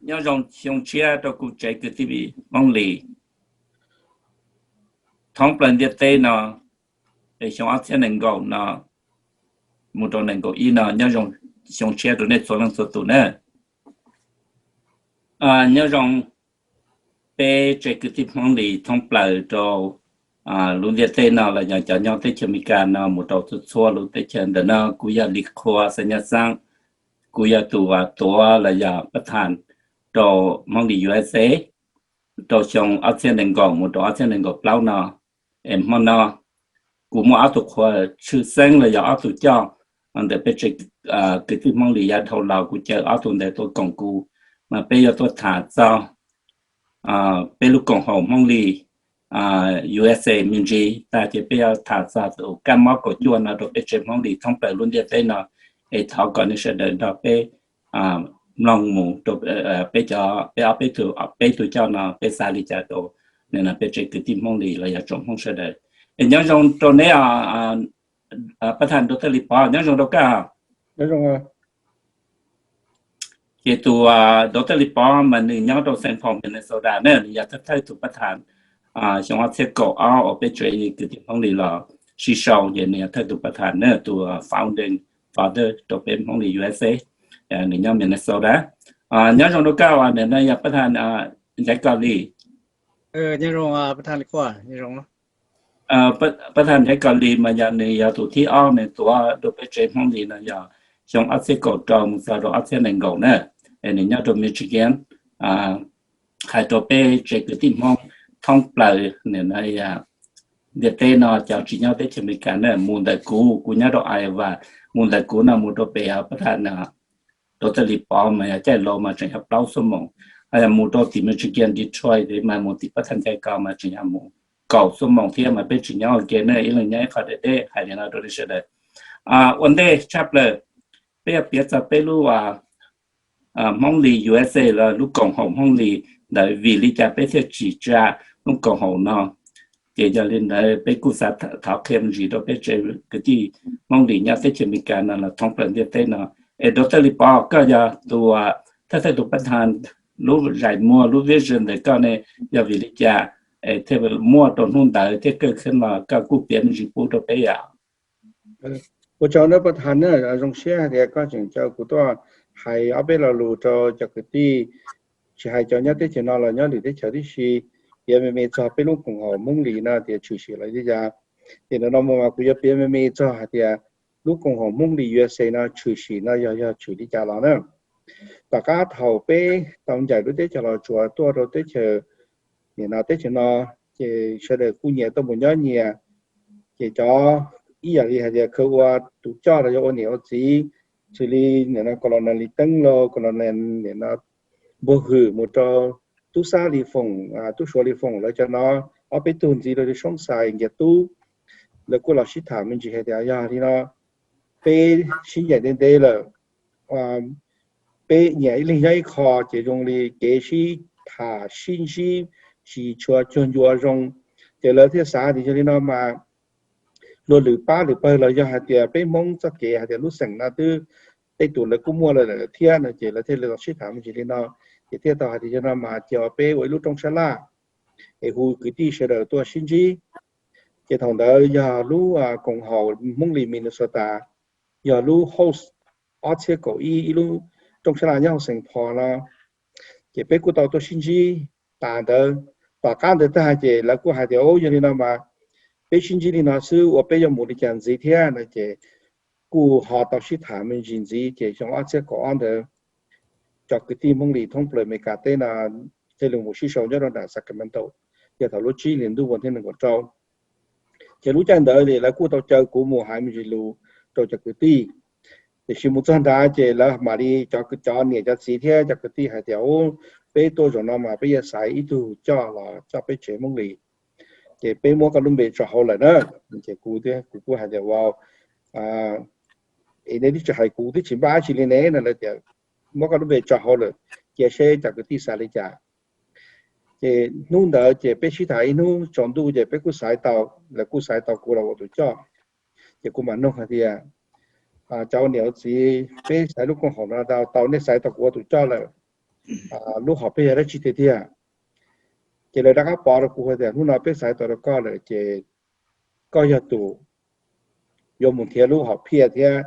Nyob zoo xyoo tshiab rau kuv tsev kwv tij Hmoob Lis thoob plaws ntiaj teb no, es xyoo ob txhiab nees nkaum no mus rau nees nkaum ib no, nyob zoo xyoo tshiab rau nej txhua leej txhua tus na. Nyob zoo peb tsev kwv tij Hmoob Lis thoob plaws rau lub ntiaj teb no los yog cov nyob teb chaws Amelikas no mus rau txhua txhua lub teb chaws ntawm no. Kuv yog Lis Qhua Xeem Nyaj Xaab, kuv yog tus tuav los yog pab thas rau Hmoob Lis U S A rau xyoo ob txhiab nees nkaum mus rau ob txhiab nees nkaum plaub no. Es hmo no kuv muaj ob tug qhua tshwj xeeb los yog ob tug coj ntawm peb tsev kwv tij Hmoob Lis yav dhau los, kuv caw ob tug ntawd tuaj koom kuv, mas peb yuav tuaj tham txog peb lub koom haum Hmoob Lis U S A me ntsis tag ces peb yuav tham txog tus kab mob kaum cuaj no rau peb tsev Hmoob Lis thoob plaws lub ntiaj teb no. Es thov kom nej sawv daws nrog peb mloog mus rau peb cov, peb ob peb tug, peb tug coj no peb xav li cas rau nim no peb tsev kwv tij Hmoob Lis los yog tsoom Hmoob sawv daws. Es nyob zoo rau neb, pab thas Doctor Lis Pov, nyob zoo rau koj. Ces tus Doctor Lis Pov mas nws nyob rau Saint Paul, Minnesota na, nws yog thawj thawj tus pab thas xyoo ob txhiab kaum ob uas peb tsev kwv tij Hmoob Lis los sib sau, ces nws yog thawj tus pab thas na, tus founding father rau peb Hmoob Lis U S A, nws nyob Minnesota. Nyob zoo rau koj, nim no yog pab thas Nchaiv Kos Lis. Pab thas Nchaiv Kos Lis mas yog nws yog tus thib ob, nws tuav rau peb tsev Hmoob Lis no yog xyoo ob txhiab kaum rau mus txog rau ob txhiab nees nkaum na, es nws nyob rau Michigan. Hais rau peb tsev kwv tij Hmoob thoob plaws nim no ntiaj teb no cov tsis nyob teb chaws Amelikas na, mus ntawm kuv, kuv nyob rau Iowa, mus ntawm kuv no mus rau pem pab thas Doctor Lis Pov mas yog caij laus mas tseem yog plaub xuab moos, ho yog mus rau tim Michigan Detroit mas mus tim pab thas Nchaiv Kos mas tseem yog mus kaum xuab moos thiab, mas peb tsis nyob ua ke na, ib leeg nyob ib qho deb deb. Hais li no rau nej sawv daws. Ua ntej tshaj plaws peb yuav piav txog peb lub Hmoob Lis U S A los lub koom haum Hmoob Lis ntawd vim li cas peb thiaj tsim tsa lub koom haum no. Ces yog li ntawd peb kuj xav thov qhia me ntsis rau peb tsev kwv tij Hmoob Lis nyob teb chaws Amelikas no los thoob plaws ntiaj teb no. Es Doctor Lis Pov, koj yog tus thawj thawj tus pab thas, lub zais muag lub vision ntawm koj ne yog vim li cas es thiaj muaj rau hnub ntawd thiab kawg kiag los koj kuj piav me ntsis pub rau peb yom. Ua tsaug nawb pab thas na, zoo siab hais tias koj tseem caw kuv tuaj hais ob peb lo lus rau cov kwv tij, tsis hais cov nyob teb chaws no los nyob lwm teb chaws tib si, piav me me txog peb lub koom haum Hmoob Lis no tias tshwm sim los li cas. Ces ntawm no mus mas kuv yuav piav me me txog hais tias lub koom haum Hmoob Lis U S A no tshwm sim no yog yog tshwm li cas los na. Tom qab thaum peb tau ncaim lub teb chaws Los Tsuas tuaj rau teb chaws, nim no teb chaws no, ces sawv daws kuj nyias tuaj mus nyob nyias. Ces cov ib yam li hais tias khaws ua tus coj los yog ua niam ua txiv, xws li nim no Colonel Lis Teeb los Colonel nim no Npuag Hwm mus rau Tub Xab Lis Foom, Tub Suav Lis Foom lawv cov no, ob peb tug ntxiv rau Soob Xais Nkias Tub, lawv kuj los sib tham me ntsis hais tias yog li no peb sib ncaim ntev ntev lawm, peb nyias ib leeg nyob ib qho ces zoo li kev sib tham sib ntsib tsis tshua cuag ncua zoo. Ces lawv thiaj xav tias yog li no mas luag lwm pab lwm pawg los yog hais tias peb Hmoob txoj kev hais tias lub xeem no twb tej tus lawv kuj muaj lawm thiab no, ces lawv thiaj li los sib tham me ntsis li no. Ces thiaj tau hais tias yog no mas cia peb ua ib lub rooj sab laj es hu kwv tij sawv daws tuaj sib ntsib. Ces thaum ntawd yog lub koom haum Hmoob Lis Minnesota yog lub host ob txhiab kaum ib ib lub rooj sab laj nyob hauv Saint Paul no. Ces peb kuj tau tuaj sib ntsib tas ntawd. Tom qab ntawd tag ces lawv kuj hais tias, yog li no mas peb sib ntsib li no xwb ua peb yuav mus li cas ntxiv thiab no. Ces kuj ho tau sib tham me ntsis ntxiv ces xyoo ob txhiab kaum ob ntawd cov kwv tij Hmoob Lis thoob plaws Amelikas teb no thiaj li mus sib sau nyob rau nram Sacramento, yog thaum lub tsib hlis ntuj vas thib nees nkaum rau. Ces lub caij ntawd lawv kuj tau caw kuv mus hais me ntsis lus rau cov kwv tij. Tiam sis mus txog nrad ces lawv mam li cov, cov niam cov txiv thiab cov kwv tij hais tias, peb tuaj zaum no mas peb yuav xaiv ib tug coj los coj peb tsev Hmoob Lis, ces peb muab koj lub npe tso hauv lawm na. Ces kuv, kuv kuj hais tias, es nej twb tsis hais kuv twb tsis npaj dab tsi li ne no. Lawv tias muab koj lub npe tso hauv lawm, cia seb cov kwv tij xav li cas. Ces hnub ntawd ces peb sib tham ib hnub tsaus ntuj ces peb kuj xaiv tau, lawv kuj xaiv tau kuv los ua tus coj. Ces kuv mam nug hais tias, cov ua niam ua txiv, peb xaiv lub koom haum no tau, nej xaiv tau kuv ua tus coj lawm, lub hom phiaj yog dab tsi tiag tiag. Ces lawv rov qab pov rau kuv hais tias hnub no peb xaiv tau rau koj lawm ces koj yog tus yuav mus nrhiav lub hom phiaj thiab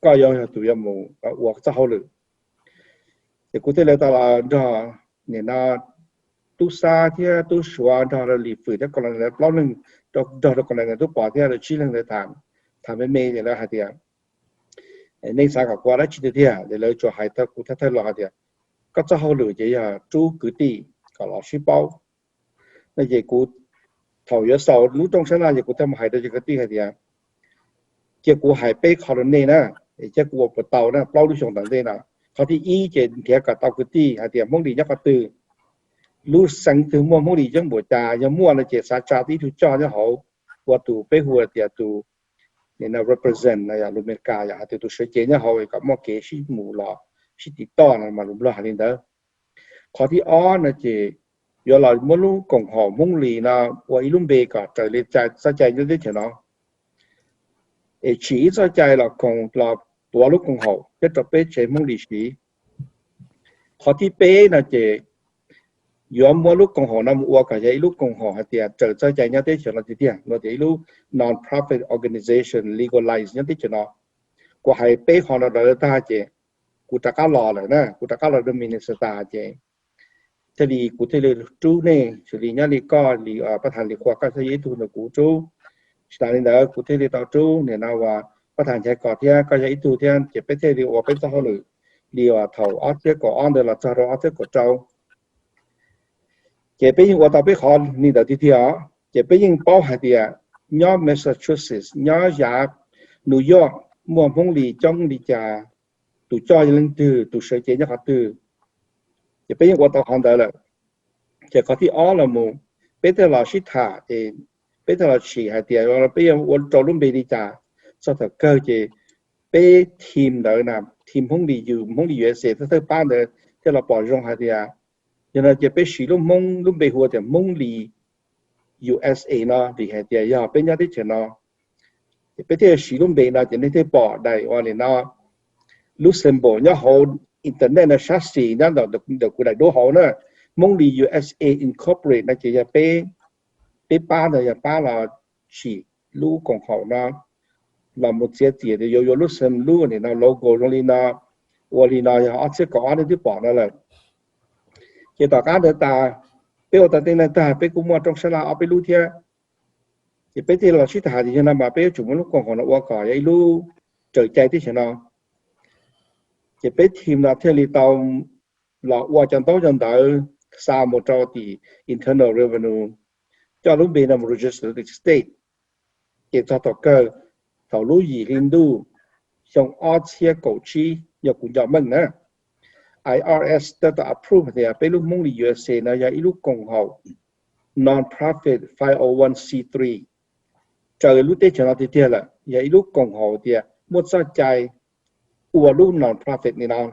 koj yuav yog tus yuav mus ua txoj hauj lwm. Ces kuv thiaj li tau los nrog nim no tub Xab thiab tub Suav nrog rau Lis Fwm thiab Kaus Lis lawv plaub leeg, nrog rau Kaus Lis lawv tub Pov thiab lawv tsib leeg ntawd tham, tham me me ces lawv hais tias nej xav kom kuv ua dab tsi tiag tiag? Ces lawv tsuas hais rau kuv thawj thawj los hais tias koj txoj hauj lwm ces yog rub kwv tij kom los sib paub. No ces kuv, thaum yuav xaus lub rooj sab laj ces kuv thiaj mus hais rau cov kwv tij hais tias cia kuv hais peb qho rau nej na, thiab kuv ua puas tau na plaub lub xyoo tom ntej no. Qhov thib ib ces nrhiav kom tau kwv tij hais tias Hmoob Lis nyob qhov twg, lub xeev twg muaj Hmoob Lis yeej npaum cas, yog muaj no ces xav tsa tib tug coj nyob hauv, ua tus peb hu tias tus represent no yog lus Amelikas yog hais tias tus sawv cev nyob hauv kom muaj kev sib mus los sib tiv toj no mas lus Nplog hais li ntawd. Qhov thib ob no ces yuav los muab lub koom haum Hmoob Lis no ua ib lub npe kom raws li txoj cai nyob teb chaws no, es tsim ib txoj cai los koom los tuav lub koom haum thiab rau peb tsev Hmoob Lis siv. Qhov thib peb no ces yuav muab lub koom haum no mus ua kom yog ib lub koom haum hais tias raws txoj cai nyob teb chaws no tiag tiag, no tias ib lub non-profit organization legalize nyob teb chaws no. Kuv hais peb qho no rau lawv tag ces kuv rov qab los lawm na, kuv rov qab los rau Minnesota ces thiaj li kuv thiaj li rub nej, xws li nyob li koj li pab tham Lis Qhua koj thiaj yog ib tug nrog kuv rub. Tsis tas li ntawd kuv thiaj li tau rub nim no uas pab tham Nchaiv Kos thiab koj yog ib tug thiab ces peb thiaj li ua peb txoj hauj lwm li uas thaum ob txhiab kaum ob ntawd los txog rau ob txhiab kaum rau. Ces peb yeej ua tau peb qhov li ntawd tiag tiag os. Ces peb yeej paub hais tias nyob Massachusetts, nyob yav New York muaj Hmoob Lis coob li cas, tus coj yog leej twg, tus sawv cev nyob qhov twg, ces peb yeej ua tau qhov ntawd lawm. Ces qhov thib ob los mus, peb thiaj los sib tham ces peb thiaj los sim hais tias peb yuav ua rau lub npe li cas. Txog thaum kawg ces peb team ntawd na, team Hmoob Lis, Hmoob Lis U S A thawj thawj pab ntawd thiaj los pom zoo hais tias yog no ces peb siv lub Hmoob, lub npe hu tias Hmoob Lis U S A no vim hais tias yog peb nyob teb chaws no. Ces peb thiaj siv lub npe no ces nej thiaj pom daim ua li no, lub symbol nyob hauv internet no sab xis nyob ntawm kuv daim duab hauv na, Hmoob Lis U S A Incorporate no ces yog peb, peb pab ntawd yog pab los sim lub koom haum no los mus txiav txim tias yuav yuav lub sym lub nim no logo zoo li no, ua li no yog ob txhiab kaum ob nej twb pom no lawm. Ces tom qab ntawd tas, peb ua tau tej no tag peb kuj muaj rooj sab laj ob peb lub thiab. Ces peb thiaj los sib tham tias yog no mas peb yuav tsum muab lub koom haum no ua kom yog ib lub raws cai teb chaws no. Ces peb team no thiaj li tau los ua cov ntaub cov ntawv xa mus rau tim Internal Revenue, coj lub npe no mus register tim state. Ces txog thaum kawg, thaum lub yim hli ntuj xyoo ob txhiab kaum tsib yog kuv nco meej na, I R S twb tau approve tias peb lub Hmoob Lis U S A no yog ib lub koom haum non-profit five oh one c three, raws lub teb chaws no tiag tiag lawm, yog ib lub koom haum tias muaj txoj cai ua lub non-profit li no.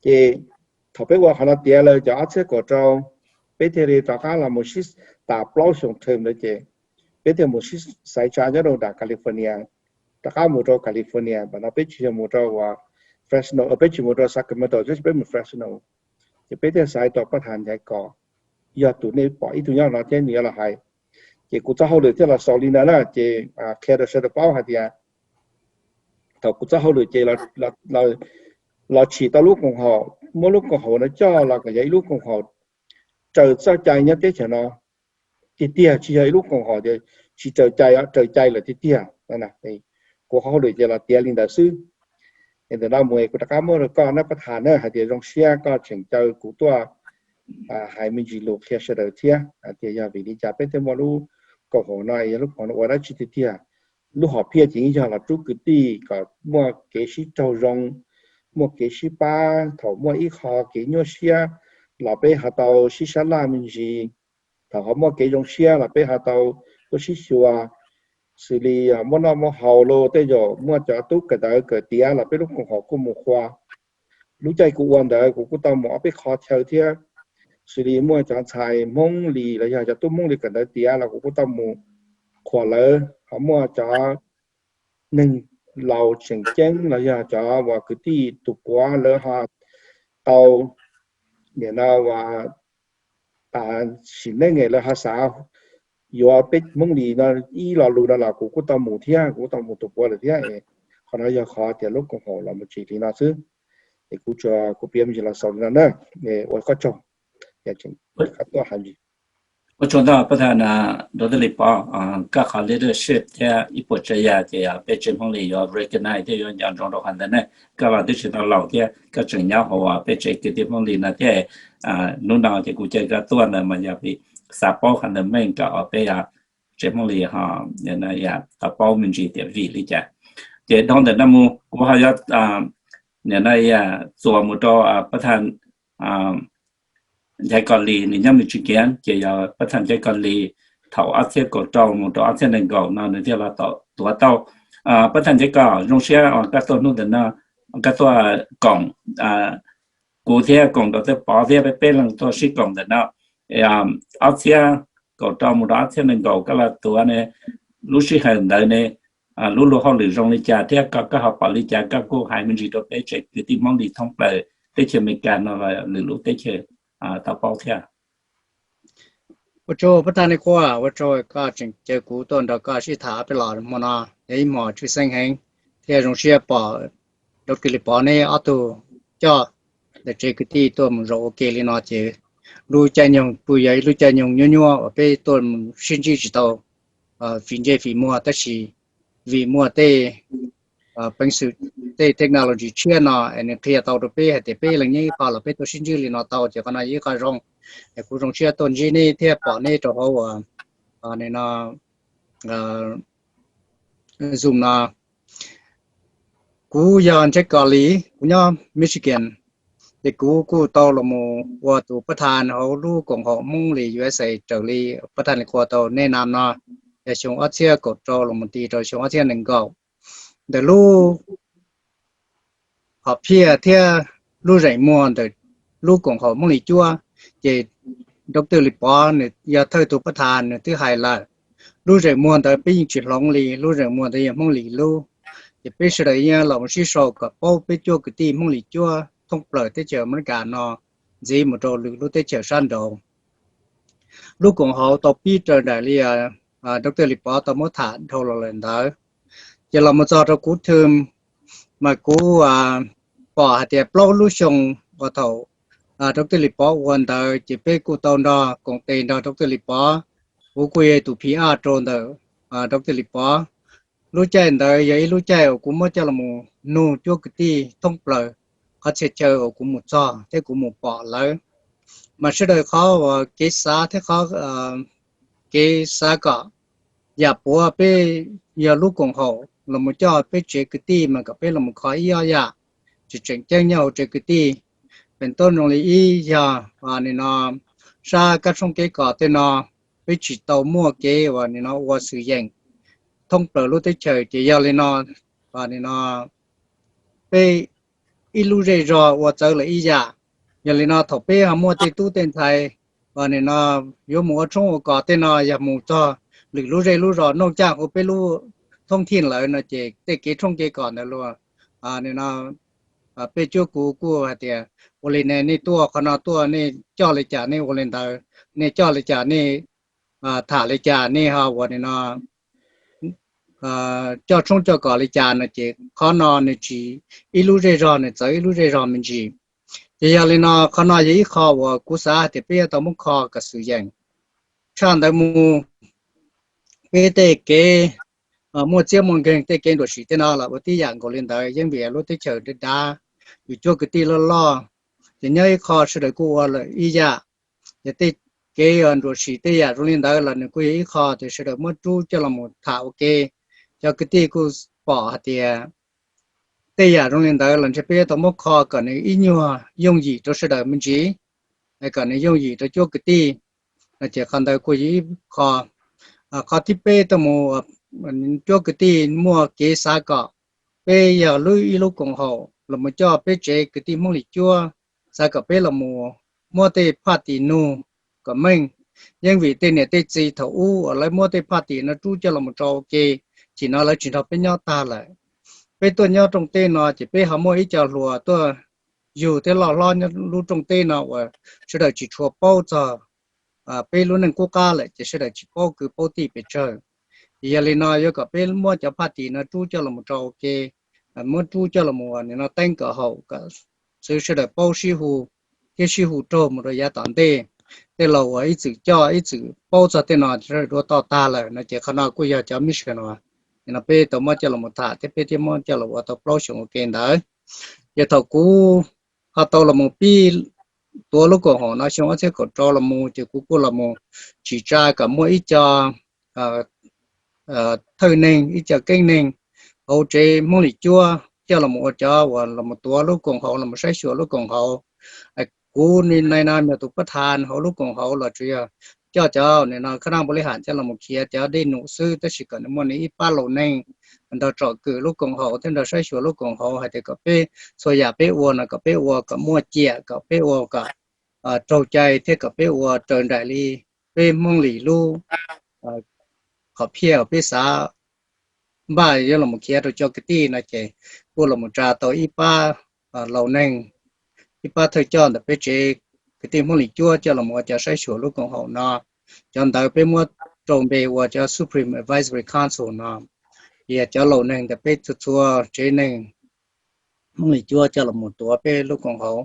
Ces thaum peb ua qhov no tiav lawm cov ob txhiab kaum rau, peb thiaj li rov qab los mus sib, tas plaub xyoo term lawm ces peb thiaj mus sib xaiv tsa nyob rau nram California, rov qab mus rau California, npam no peb tsis yog mus rau uas Fresno, peb tsis mus rau Sacramento, peb mus Fresno. Ces peb thiaj xaiv tau pab tham Nchaiv Kos, yog tus nej pom ib tug nyob no thiab nws yuav los hais. Ces kuv txoj hauj lwm thiaj los xaus li ntawd na, ces qhia rau sawv daws paub hais tias thaum kuv txoj hauj lwm ces los tsim tau lub koom haum, muab lub koom haum no coj los kom yog ib lub koom haum raws txoj cai nyob teb chaws no tiag tiag, tsis yog ib lub koom haum tias tsis raws cai, raws cai lawm tiag tiag. Kuv qhov hauj lwm ces los tiav li ntawd xwb. Es ntawm no mus kuv rov qab muab rau koj na pab tham na hais tias zoo siab koj tseem caw kuv tuaj hais me ntsis lus qhia sawv daws thiab hais tias yog vim li cas peb thiaj muaj lub koom haum no, yog lub koom haum no ua dab tsi tiag tiag. Lub hom phiaj ces yeej yog los rub kwv tij kom muaj kev sib raug zoo, muaj kev sib pab, thaum muaj ib qho kev nyuaj siab los peb ho tau sib sab laj me ntsis, thaum ho muaj kev zoo siab los peb ho tau tuaj sib xyuas, xws li muab noj muab haus los tej zaum muaj cov tub kawm ntawv kawm tiav los peb lub koom haum kuj mus qhua. Lub caij kuv ua ntawd kuv kuj tau mus ob peb qho chaw thiab, xws li muaj cov ntxhais Hmoob Lis los yog cov tub Hmoob Lis kawm ntawv tiav los kuv kuj tau mus qhuas lawv, ho muaj cov neeg laus tseem ceeb los yog cov uas kwv tij tus puav lawv ho tau nim no ua tas sim neej lawv ho xav yuav peb Hmoob Lis no ib lo lus no los kuv kuj tau mus thiab, kuv kuj tau mus tus puav lawm thiab. Qhov no yog qhov tias lub koom haum los mus tsis li no xwb. Es kuv tsuas kuv piav me ntsis los xaus li no na. Ua koj tsaug. Ua tsaug ntau pab thas Dr. Lis Pov, koj qhov leadership thiab ib puas tsav yam ces peb tsev Hmoob Lis yuav recognize thiab yuav nco ntsoov rau qhov ntawd ne. Koj los twb tsis tau laus thiab koj tseem nyob hauv peb tsev kwv tij Hmoob Lis no thiab. Hnub no ces kuv caw koj tuaj ntawd mas yog vim xav paub qhov ntawd meej kom peb tsev Hmoob Lis ho tau paub me ntsis tias vim li cas. Ces dhau ntawm no mus kuv ho yuav txuas mus rau pab thas Nchaiv Kos Lis, nws nyob Michigan, ces yog pab thas Nchaiv Kos Lis thaum ob txhiab kaum rau mus rau ob txhiab nees nkaum no nws thiaj los tuav tau. Pab thas Nchaiv Kos, zoo siab uas koj tuaj hnub ntawm no, koj tuaj koom kuv thiab koom Dr. Pov thiab peb peb leeg tuaj sib koom ntawm no. Ob txhiab kaum rau mus rau ob txhiab nees nkaum koj los tuav ne, lub sij hawm ntawd ne lub luag hauj lwm zoo li cas thiab koj koj ho pom li cas, koj kuj hais me ntsis rau peb tsev kwv tij Hmoob Lis thoob plaws teb chaws Amelikas no los lwm lub teb chaws tau paub thiab. Ua tsaug pab thas Lis Quaj, ua tsaug koj tseem caw kuv tuaj nrog koj sib tham ob peb los hmo no, yog ib hmos tshwj xeeb heev thiab zoo siab pom Dr. Lis Pov neb ob tug coj ntawm tsev kwv tij tuaj mus zaum ua ke li no ces lub caij nyoog kuj yog ib lub caij nyoog nyuaj nyuaj uas peb tuaj mus sib ntsib tsis tau fim ntsej fim muag, tab sis vim muaj tej peev xwm, tej technology tshiab no es nws qhia tau rau peb hais tias peb leej nyob ib qho los peb tuaj sib ntsib li no tau, ces qhov no yog ib qho zoo. Es kuv zoo siab tuaj ntsib neb thiab pom neb rau hauv Zoom no. Kuv yog Nchaiv Kos Lis, kuv nyob Michigan, ces kuv kuj tau los mus ua tus pab thas hauv lub koom haum Hmoob Lis U S A raws li pab thas Lis Quaj tau neb nam no, yog xyoo ob txhiab kaum rau los mus ti rau xyoo ob txhiab nees nkaum. Ntawm lub hom phiaj thiab lub zeem muag ntawm lub koom haum Hmoob Lis cuab, ces Dr. Lis Pov nws yog thawj tus pab thas nws twb hais lawm. Lub zeem muag ntawd peb yeej tsis hloov li, lub zeem muag ntawd yog Hmoob Lis lub. Ces peb sawv daws yeej los mus sib sau kom paub peb cuab kwv tij Hmoob Lis cuab thoob plaws teb chaws Amelikas no ntxiv mus rau lwm lub teb chaws sab nraud. Lub koom haum tau pib raws nraim li Dr. Lis Pov tau muab tham dhau los lawm ntawd. Ces los mus txog rau kuv thwm, mas kuv pom hais tias plaub lub xyoo uas thaum Dr. Lis Pov ua ntawd ces peb kuj tau nrog koom tes nrog Dr. Lis Pov. Kuv kuj yog tus P R rau ntawm Dr. Lis Pov. Lub caij ntawd yog ib lub caij uas kuv muab coj los mus nug cuab kwv tij thoob plaws qhov txhia chaw uas kuv mus txog thiab kuv mus pom lawv. Mas sawv daws qhov uas kev xav thiab qhov kev xav kom yam puav peb yog lub koom haum los mus coj peb tsev kwv tij mas kom peb los mus kho ib ob yam tsis tseem ceeb nyob hauv tsev kwv tij. Pem toj zoo li ib yog nim no sab kab tshoob kev kos tej no peb tsis tau muaj kev uas nim no ua xwm yeem thoob plaws lub teb chaws ces yog li no, nim no peb ib lub zej zog ua txawv lawm ib yam. Yog li no thaum peb ho muaj tej tub tej ntxhais uas nim no yuav mus ua tshoob ua kos tej no yog mus txog lwm lub zej lub zos noj caj hauv peb lub thoob thij lawm no ces tej kev tshoob kev kos ntawd luag nim no peb cuab kuv kuj hais tias ua li ne nej tuaj qhov no tuaj nej coj li cas nej ua li ntawd, nej coj li cas nej tham li cas nej ho ua nim no coj tshoob coj kos li cas no ces qhov no nws tsis ib lub zej zog nws txawv ib lub zej zog me ntsis. Ces yog li no qhov no yog ib qho uas kuv xav hais tias peb yuav tau muab kho kom xwm yeem. Tshaj ntawd mus peb tej kev muaj txiab muaj nkeeg tej kev nruam sim tej no los ua tib yam nkaus li ntawd yeej vim lub teb chaws dav dav, yus cuab kwv tij loj loj, ces nyob ib qho sawv daws kuj ua lawm ib yam. Ces tej kev nruam sim tej yam zoo li ntawd los nws kuj yog ib qho tias sawv daws muab rub coj los mus tham ua ke. Cov kwv tij kuj pom hais tias tej yam zoo li ntawd los ntshe peb yuav tau muab kho kom nws ib nyuag yooj yim rau sawv daws me ntsis, kom nws yooj yim rau cuab kwv tij. No ces qhov ntawd kuj yog ib qho. Qhov thib peb tuaj mus, cuab kwv tij muaj kev xav kom peb yog lub ib lub koom haum los mus coj peb tsev kwv tij Hmoob Lis cuab, xav kom peb los mus muab tej phaj tis nug kom meej. Yeej vim tej niam tej txiv thaum ub uas lawv muab tej phaj tis no rub coj los mus tso ua ke, ces no lawv tsis nrog peb nyob tag lawm. Peb tuaj nyob rooj teb no ces peb ho muaj ib co hluas tuaj yug thiab loj hlob nyob lub rooj teb no uas sawv daws tsis tshua paub txog peb lub neej qub qab lawm ces sawv daws tsis paub kwv paub tij pes tsawg. Yog li no yuav kom peb muab cov phaj tis no rub coj los rau ua ke, muab rub coj los ua nim no teeb kom haum kom xwv sawv daws paub sib hu thiab sib hu raug mus rau yav tom ntej. Tej laus uas ib txwm coj ib txwm paub txog tej no sawv daws dua toj tag lawm no ces qhov no kuj yog cov mission no, no peb tau muab coj los tham thiab peb thiaj muab coj los ua tau plaub xyoos ua ke ntawd. Ces thaum kuv ho tau los pib tuav lub koom haum no xyoo ob txhiab kaum rau los mus ces kuv kuj los tsim tsa kom muaj ib co thawj neeg, ib co keeb neeg hauv tsev Hmoob Lis Cuab coj los ua cov uas los tuav lub koom haum, los saib xyuas lub koom haum. Kuv ni no yog tus pab thas hauv lub koom haum los tsuas yog coj cov nim no khab nab npu li ham coj los khiav cov dej num xwb, tab sis kom nws muaj nws ib pab laus neeg nrog tsom kwm lub koom haum thiab nrog saib xyuas lub koom haum hais tias kom peb txhua yam peb ua no kom peb ua kom muaj ciam, kom peb ua kom raug cai thiab kom peb ua raws nraim li peb Hmoob Lis lub qhov phiaj uas peb xav npaj yuav los khiav rau cov kwv tij no ces kuj los tsa tau ib pab laus neeg, ib pab thawj coj ntawm peb tsev kwv tij Hmoob Lis Cuab coj los ua cov saib xyuas lub koom haum no. Cov ntawd peb muab rau npe ua cov Supreme Advisory Council no, yog cov laus neeg ntawm peb txhua txhua tsev neeg Hmoob Lis Cuab coj los tuav peb lub koom haum.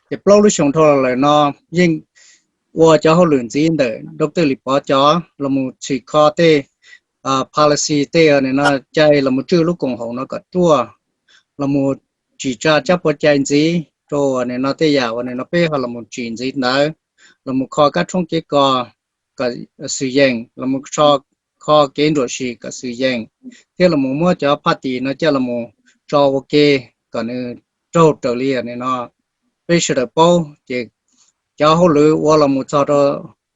Ces plaub lub xyoos dhau los lawm no yeej ua cov hauj lwm ntxiv ntawm Doctor Lis Pov cov los txhim kho tej policy, tej nim no cai los tswj lub koom haum no kom ruaj, los tsim tsa tsab puas cai ntxiv rau nim no tej yam uas nim no peb ho los tsim ntxiv ntawd, los kho kab tshoob kev kos kom xwm yeem, los kho kev nruam sim kom xwm yeem, thiab los muab cov phaj tis no coj los tso ua ke kom nws raug raws li nim no peb sawv daws paub. Ces cov hauj lwm ua los mus txog rau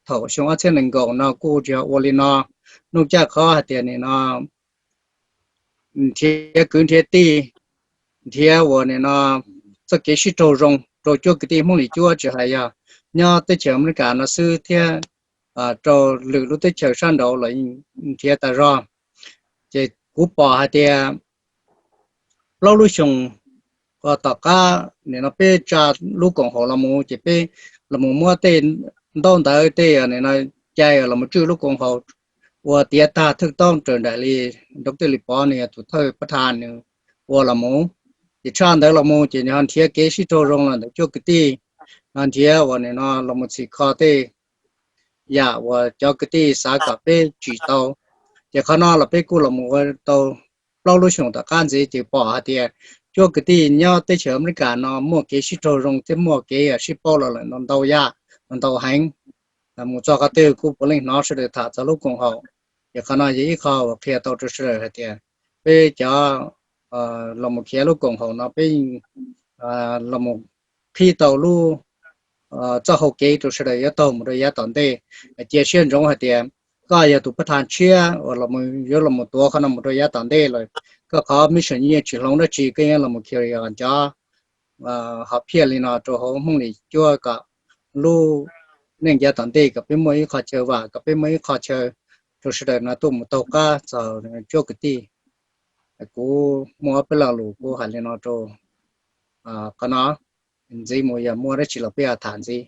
thaum xyoo ob txhiab nees nkaum no kuj tsis yog ua li no. Nuj caj qhov hais tias nim no nrhiav kwv nrhiav tij, nrhiav uas nim no txoj kev sib raug zoo rau cuab kwv tij Hmoob Lis Cuab tsis hais yog nyob teb chaws Amelikas no xwb thiab rau lwm lub teb chaws sab nraud los nrhiav tas zog. Ces kuv pom hais tias plaub lub xyoos tom qab nim no peb tsa lub koom haum los mus ces peb los muab tej ntaub ntawv tej nim no cai los tswj lub koom haum ua tiav tag thwj toob raws nraim li Doctor Lis Pov nws yog tus thawj pab thas nws ua los mus. Ces tshaj ntawd los mus ces nws ho nrhiav kev sib raug zoo los ntawm cuab kwv tij, ho nrhiav uas nim no los mus txhim kho tej yam uas cov kwv tij xav kom peb tsim tau. Ces qhov no los peb kuj los mus ua tau plaub lub xyoos tom qab ntxiv ces pom hais tias cuab kwv tij nyob teb chaws Amelikas no muaj kev sib raug zoo thiab muaj kev sib paub los lawm ntau yam, ntau heev. Mus txog qhov twg kuj puav leej hnov sawv daws tham txog lub koom haum. Ces qhov no yog ib qho uas qhia tau rau sawv daws hais tias peb cov los mus khiav lub koom haum no peb los mus qhib tau lub txoj hau kev rau sawv daws yuav taug mus rau yav tom ntej. Cia siab ntsoov hais tias koj yog tus pab thas tshiab uas yuav los mus tuav qhov no mus rau yav tom ntej lawm, koj qhov mission yeej tsis hloov dab tsi, koj yeej los mus khiav cov hom phiaj li no rau hauv Hmoob Lis Cuab kom lub neej yav tom ntej kom peb muaj ib qho chaw vam, kom peb muaj ib qho chaw rau sawv daws no tuaj mus taug qab txog cuab kwv tij. Kuv muaj ob peb lo lus kuv hais li no rau qhov no, ntxiv mus yog muaj dab tsi los peb tham ntxiv.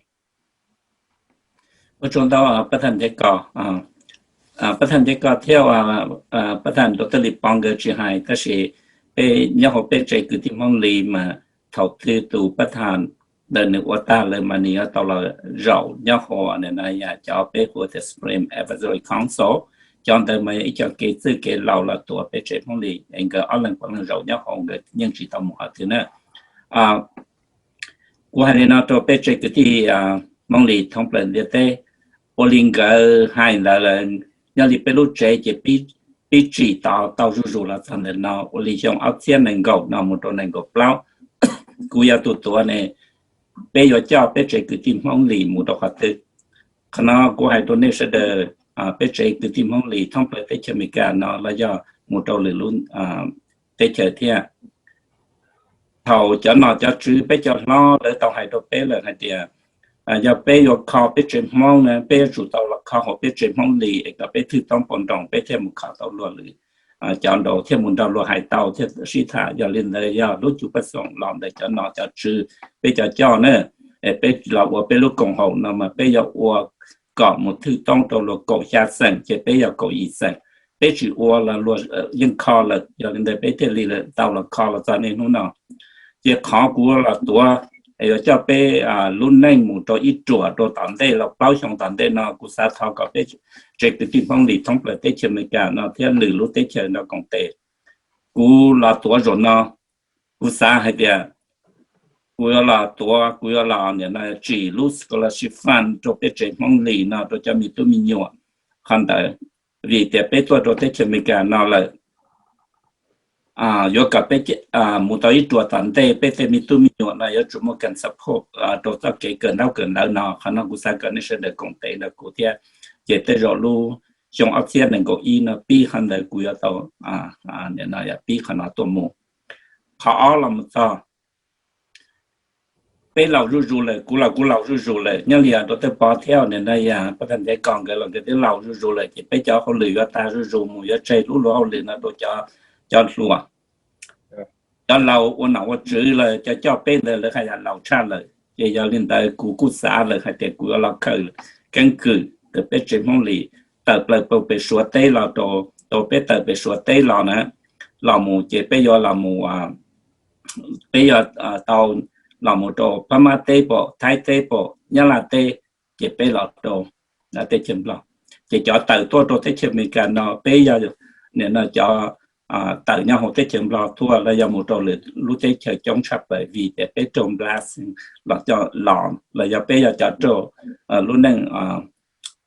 Ua tsaug ntau pab thas Ntiav Kos, pab thas Ntiav Kos thiab pab thas Doctor Lis Pov nkawd tsis hais, tab sis peb nyob hauv peb tsev kwv tij Hmoob Lis mas thaum twg tus pab thas ntawd nws ua tag lawm mas nws yuav tau los zaum nyob hauv nim no yog cov peb hu tias Supreme Advisory Council. Cov ntawd mas yog ib co kev txwj kev laus los tuav peb tsev Hmoob Lis es nkawd ob leeg puav leej zaum nyob hauv, nkawd yeej tsis tau mus qhov twg na. Kuv hais li no rau peb tsev kwv tij Hmoob Lis thoob plaws ntiaj teb, ua li nkawd hais ntawd lawm, nyob li peb lub tsev ces pib tsim tau zuj zus los txog ntawm no, ua li xyoo ob txhiab nees nkaum no mus rau nees nkaum plaub, kuv yog tus tuav ne, peb yuav coj peb tsev kwv tij Hmoob Lis mus rau qhov twg? Qhov no kuv hais rau nej sawv daws, peb tsev kwv tij Hmoob Lis thoob plaws teb chaws Amelikas no los yog mus rau lwm lub teb chaws thiab. Thaum cov nom cov tswv peb cov hlob lawv tau hais rau peb lawm hais tias yog peb yuav kho peb tsev Hmoob na, peb yuav tsum tau los kho hauv peb tsev Hmoob Lis es kom peb thwj toob pov nroos peb thiaj mus kho tau luag lwm cov nraud thiaj mus nrog luag hais tau thiaj sib tham. Yog li ntawd yog lub cuv paj xoom los ntawm cov nom cov tswv peb cov coj na, es peb los ua peb lub koom haum no mas peb yuav ua kom mus thwj toob rau luag kaum xya xeem ces peb yog kaum yim xeem. Peb tsis ua los luag yeej kho lawm, yog li ntawd peb thiaj li tau los kho los txog niaj hnub no. Ces qhov kuv los tuav es yuav coj peb lub neej mus rau ib ruam rau tom ntej los plaub xyoo tom ntej no, kuv xav thov kom peb tsev kwv tij Hmoob Lis thoob plaws teb chaws Amelikas no thiab lwm lub teb chaws nrog koom tes. Kuv los tuav zaum no, kuv xav hais tias kuv yuav los tuav, kuv yuav los nim no tsim lub scholarship fund rau peb tsev Hmoob Lis no rau cov me tub me nyuam. Qhov ntawd vim tias peb tuaj rau teb chaws Amelikas no lawm, yuav kom peb mus tau ib ruam tom ntej, peb tej me tub me nyuam no yuav tsum muaj kas support rau txoj kev kawm ntaub kawm ntawv no. Qhov no kuv xav kom nej sawv daws koom tes nrog kuv thiab. Ces tej zaum lub xyoo ob txhiab nees nkaum ib no pib qhov ntawd kuv yuav tau pib qhov no tuaj mus. Qhov ob los mus txog peb laus zuj zus lawm, kuv los kuv laus zuj zus lawm, nyob li yog rau tej pog thiab nim no yog pab thaj ntev kos nkawd los nkawd twb laus zuj zus lawm, ces peb cov hauj lwm yuav tag zuj zus mus, yuav tseg lub luag hauj lwm no rau cov hluas. Cov laus ua nom ua tswv lawm, cov coj peb ntawd lawv haj yam laus tshaj lawm. Ces yog li ntawd kuv kuj xav lawm hais tias kuv yuav los khaws keeb kwm rau peb tsev Hmoob Lis tawm plaws pem Suav teb los rau, rau peb tawm pem Suav teb los na, los mus ces peb yuav los mus, peb yuav tau los mus rau Phab Mab teb pom, Thaib teb pom, Nyab Laj teb, ces peb los rau teb chaws Nplog. Ces cov tawm tuaj rau teb chaws Amelikas no peb yog nim no cov tawm nyob hauv teb chaws Nplog tuaj los yog mus rau lwm lub teb chaws coob tshaj plaws vim tias peb raug nplas los coj los, los yog peb yog cov raug lub neej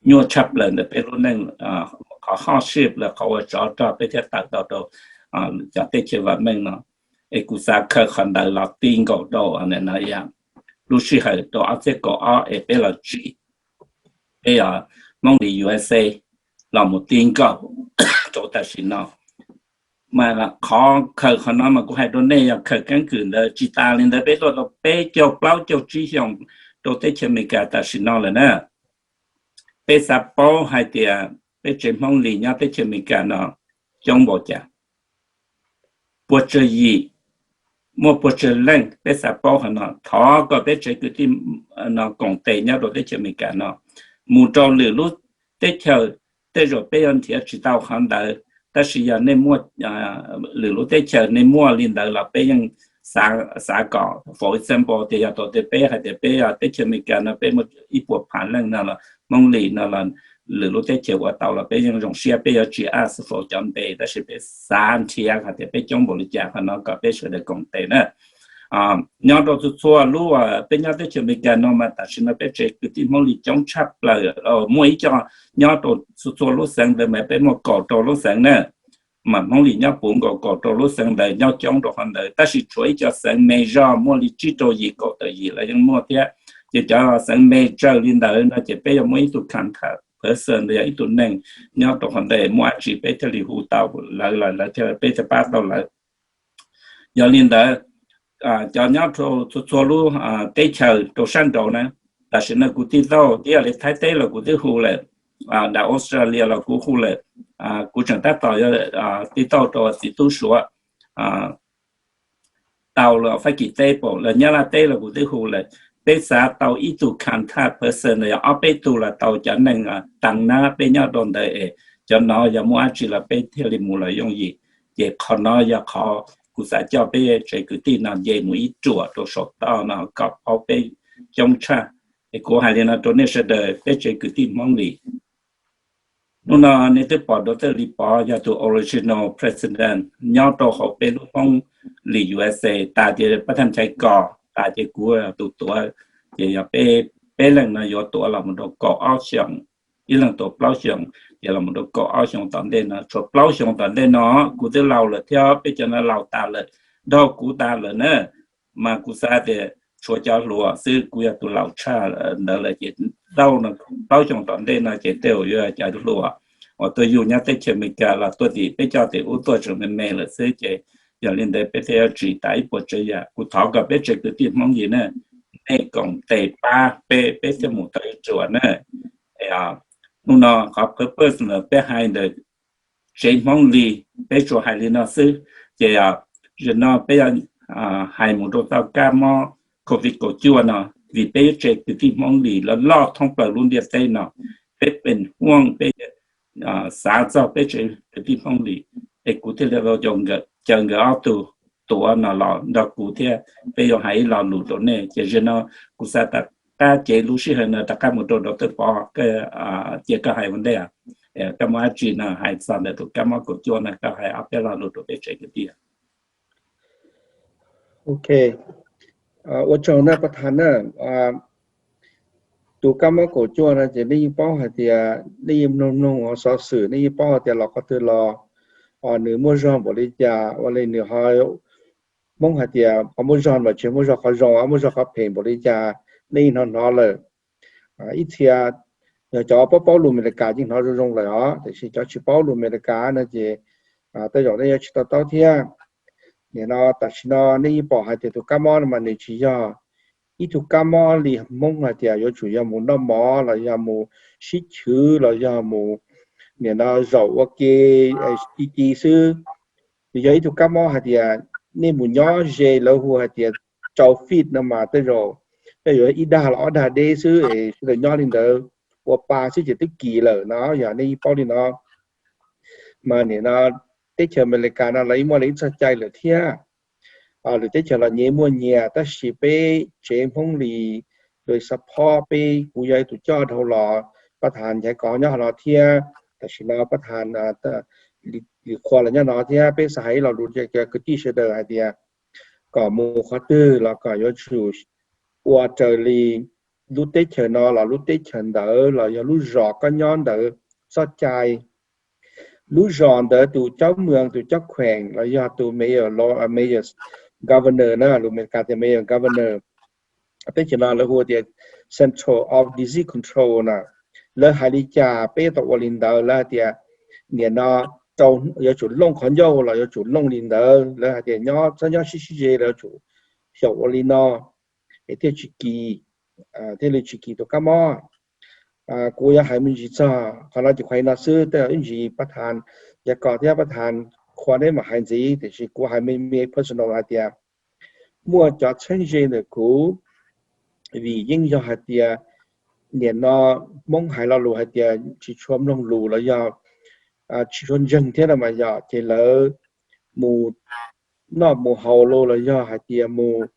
nyuaj tshaj plaws ntawm peb lub neej, qhov hardship los qhov ua tsov rog peb thiaj tawm tau rau cov teb chaws vam meej no. Es kuv xav khaws qhov ntawd los ti nkaus rau lub sij hawm rau ob txhiab kaum ob es peb los tsim, peb yog Hmoob Lis U S A los mus ti nkaus rau tam sim no. Mas qhov khaws qhov no mas kuv hais rau nej yog khaws keeb kwm ntawd, tsis tas li ntawd peb tuaj tau peb caug plaub caug tsib xyoos rau teb chaws Amelikas tam sim no lawm na. Peb xav paub hais tias peb tsev Hmoob Lis nyob teb chaws Amelikas no coob npaum cas, puas tsawg yim, muaj puas tsawg leej, peb xav paub qhov no. Thov kom peb tsev kwv tij no koom tes nyob rau teb chaws Amelikas no, mus rau lwm lub teb chaws, tej zaum peb yuav nrhiav tsis tau qhov ntawd, tab sis yog nej muaj lwm lub teb chaws nej muaj li ntawd los peb yeej xav kom, for example tias yog tau tias peb hais tias peb teb chaws Amelikas no peb muaj ib puas phav leej no los Hmoob Lis no los lwm lub teb chaws ua tau los peb yeej zoo siab, peb yuav tsis ask for cov npe, tab sis peb xav nrhiav hais tias peb coob npaum li cas, qhov no kom peb sawv daws koom tes na. Nyob rau txhua txhua lub, peb nyob teb chaws Amelikas no mas tam sim no peb tsev kwv tij Hmoob Lis coob tshaj plaws, muaj ib co nyob rau txhua txhua lub xeev ntawd mas peb muaj kaum rau lub xeev na. Mas Hmoob Lis nyob puv nkaus kaum rau lub xeev ntawd, nyob coob rau qhov ntawd, tab sis tshuav ib co xeev me zog muaj li tsib rau yim kaum tawm yim los yeej muaj thiab. Ces cov xeev me tsawg li ntawd no ces peb yuav muaj ib tug contact person los yog ib tug neeg nyob rau qhov ntawd, muaj dab tsi peb thiaj li hu tau lawv, lawv thiaj, peb thiaj pab tau lawv. Yog li ntawd, cov nyob rau txhua txhua lub teb chaws rau sab nraud na, tam sim no kuv tij Tauj, ib yam li Thaib teb los kuv twb hu lawm, nram Australia los kuv hu lawm, kuv tseem tab tom yuav tij Tauj rau txiv tub Suav tau los Fab Kis teb pam los Nyab Laj teb los kuv twb hu lawm. Peb xav tau ib tug contact person los yog ob peb tug los tau cov neeg tag nab peb nyob rau ntawd es cov no yog muaj dab tsi los peb thiaj li mus los yooj yim. Ces qhov no yog qhov kuv xav coj peb tsev kwv tij no nce mus ib ruam rau saum toj no kom paub peb coob tshaj. Es kuv hais li no rau nej sawv daws peb tsev kwv tij Hmoob Lis. Hnub no nej twb pom Doctor Lis Pov yog tus original president nyob rau hauv peb lub Hmoob Lis U S A, tas tias pab thaj nchai kos tas ces kuv tus tuav, ces yog peb, peb leeg no yuav tuav los mus rau kaum ob xyoos, ib leeg tuav plaub xyoos, ces los mus rau kaum ob xyoos tom ntej no, tshuav plaub xyoos tom ntej no kuv twb laus lawm thiab peb cov no laus tas lawm, dhau kuv tas lawm na. Mas kuv xav tias tshuav cov hluas xwb, kuv yog tus laus tshaj ntawd lawm ces plaub xyoos tom ntej no ces tej zaum yuav cov hluas uas tuaj yug nyob teb chaws Amelikas los tuaj tim peb coj tim ub tuaj tseem me me lawm xwb. Ces yog li ntawd peb thiaj yuav tsim tas ib puas tsav yam. Kuv thov kom peb tsev kwv tij Hmoob Lis na, nej koom tes pab peb, peb thiaj mus tau ib ruam na. Hnub no qhov purpose ntawd peb hais ntawd tsev Hmoob Lis, peb tsuas hais li no xwb. Ces zaum no peb yuav hais mus rau tau kab mob covid kaum cuaj no, vim peb yuav tsev kwv tij Hmoob Lis loj loj thoob plaws lub ntiaj teb no, peb pem huaj peb xav txog peb tsev kwv tij Hmoob Lis, es kuv thiaj li caw nkawd ob tug tuav no los nrog kuv thiab peb yuav hais ib lo lus rau nej. Ces zaum no kuv xav rov qab cev lub sij hawm no rov qab mus rau Doctor Pov, cia koj hais ua ntej, koj muaj dab tsi no hais txog ntawm tus kab mob kaum cuaj no, koj hais ob peb lo lus rau peb tsev kwv tij. Ok, ua tsaug na Paj Than na. Tus kab mob kaum cuaj no ces nej yeej paub hais tias, nej yeej mloog mloog xov xwm nej yeej paub hais tias los qhov twg los nws muaj zog npaum li cas, ua li nws ho, Hmoob hais tias qhov muaj zog mas tsis muaj zog qhov zoo, muaj zog qhov phem npaum li cas nej yeej hnov hnov lawm. Ib txhia yog cov paub paub lus Amelikas yeej hnov zoo zoo lawm os, tiam sis cov tsis paub lus Amelikas no ces tej zaum nej yuav tsis to taub thiab. Nim no tam sim no nej yeej pom hais tias tus kab mob no mas nws tsis yog ib tug kab mob li Hmoob hais tias yuav tsum yog mus noj mov los yog mus sib chwv los yog mus nim no zaum ua ke ci ci xwb. Nws yog ib tug kab mob hais tias nej mus nyob ze lawv hu hais tias rau feet no mas tej zaum, tej zaum ib dag los ob dag deb xwb es sawv daws nyob li ntawd ua pa xwb ces twb kis lawm no, yog nej yeej paub li no. Mas nim no teb chaws Amelikas no lawv yeej muaj lawv ib txoj cai lawm thiab. Lwm teb chaws los nyias muaj nyias, tab sis peb tsev Hmoob Lis, lawv support peb, kuv yog ib tug coj dhau los, Paj Than Nchaiv Kov nyob hauv no thiab, tam sim no Paj Than Lis Qhua los nyob no thiab, peb xav hais ib lo lus rau kwv tij sawv daws hais tias kom mus qhov twg los kom yuav tsum ua raws li lub teb chaws no los lub teb chaws ntawd los yog lub zos koj nyob ntawd txoj cai. Lub zos ntawd tus caub moos, tus caub kheem los yog tus mayor, mayor, governor na, lus Amelikas tias mayor, governor, teb chaws no lawv hu tias Central of Disease Control na, lawv hais li cas peb tau ua li ntawd. Lawv hais tias nim no rau, yuav tsum looj qhov ncauj los yuav tsum looj li ntawd. Lawv hais tias nyob txhob nyob sib sib ze, lawv yuav tsum xyaum ua li no es thiaj tsis kis, thiaj li tsis kis tus kab mob. Kuv yuav hais me ntsis txog qhov no ces hais li no xwb, tej zaum ib ntsis Paj Than Nchaiv Kov thiab Paj Than Qhua neb mam hais ntxiv, tiam sis kuv hais me me personal hais tias muaj cov txheeb ze ntawm kuv, vim yeej yog hais tias nim no Hmoob hais lo lus hais tias tsis tshua mloog lus los yog tsis tshua ntseeg thiab no mas yog ces lawv mus noj mus haus los los yog hais tias mus